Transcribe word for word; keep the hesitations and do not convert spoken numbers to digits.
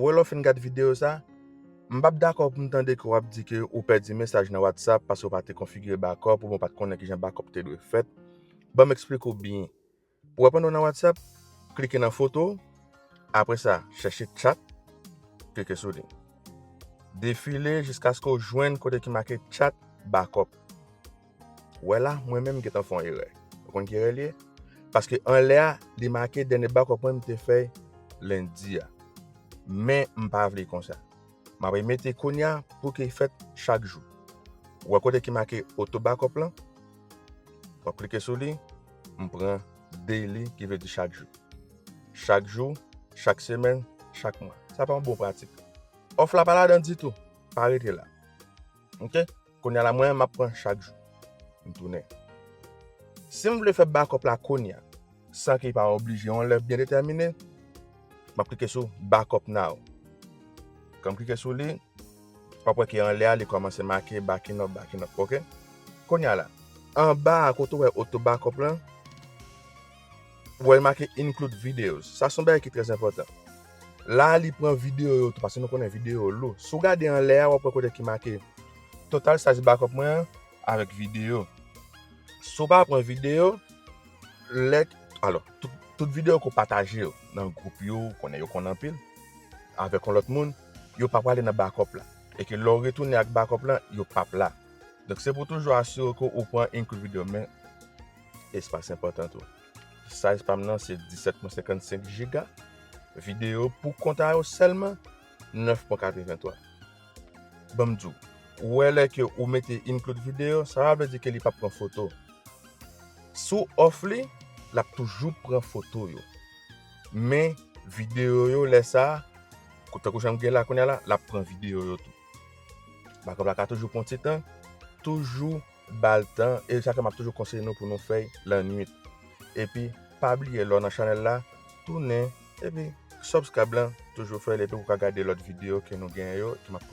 Ou wè lè w fin gad videyo sa, m p ap dakò pou m tande ke w ap di ke ou pèdi mesaj nan WhatsApp paske w pa te konfigire backup oubyen w pa t konnen kijan backup te dwe fèt. Ban m eksplike w byen. Ou wè pandan w nan WhatsApp, klike nan foto, apre sa, chèche chat, klike sou li. Defile jiskaske w jwenn kote ki make chat backup. Ou wè la, mwen menm m gentan fè yon erè. Ou konn ki erè li ye? Paske anlè a, li make dènye backup mwen m te fè lendi a. Men m pa vle konsa. M ap remete kounye a pou ke l fèt chak jou. Ou wè kote ki make auto backup lan? W ap klike sou li, m pran daily, ki vle di chak jou. Chak jou, chak semèn, chak mwa. Sa pa yon bon pratik. Off la pa ladan ditou. Pa rete la. Oke? Kounye a la, mwen, m ap pran chak jou. M tounen. Si m vle fè backup la kounye a, san ke li pa oblije yon lè byen detèmine, m ap klike sou backup now. Kan m klike sou li, w ap wè ke anlè a, li kòmanse make backing up, backing up, oke? Kounye a la, anba a kote w wè auto backup lan, ou wè l make include videos. Sa se yon bagay ki trè enpòtan. La, li pran videyo yo tou, paske nou konnen videyo yo lou. Si w gade anlè a, w ap wè kote ki make total size backup mwen an avèk videyo. Si w pa pran videyo, lè, alò, tout, tout videyo ke w pataje yo nan gwoup yo, ou konnen yo konn anpil, avèk yon lòt moun, yo pa prale nan backup la. E ke lè w retounen ak backup lan, yo p ap la. Donk, se pou toujou asire ke ou pran include videyo, men espas enpòtan tou. Size pa m nan se disèt pwen senkannsenk giga. Videyo pou kont a yo sèlman, nèf pwen katrevenntwa. Ban m di w, ou wè lè ke ou mete include videyo, sa pa vle di ke li p ap pran foto. Si w off li, l ap toujou pran foto yo. Men videyo yo, lè sa a, tankou jan m gen la kounye a la, l ap pran videyo yo tou. Backup la ka toujou pran ti tan, toujou ba l tan, e sa fè m ap toujou konseye nou pou nou fè l lannwit. Epi, pa bliye lè w nan chanèl la, tounen, epi subscribe lan, toujou fè l, epi ou ka gade lòt videyo ke nou genyen yo, ke m ap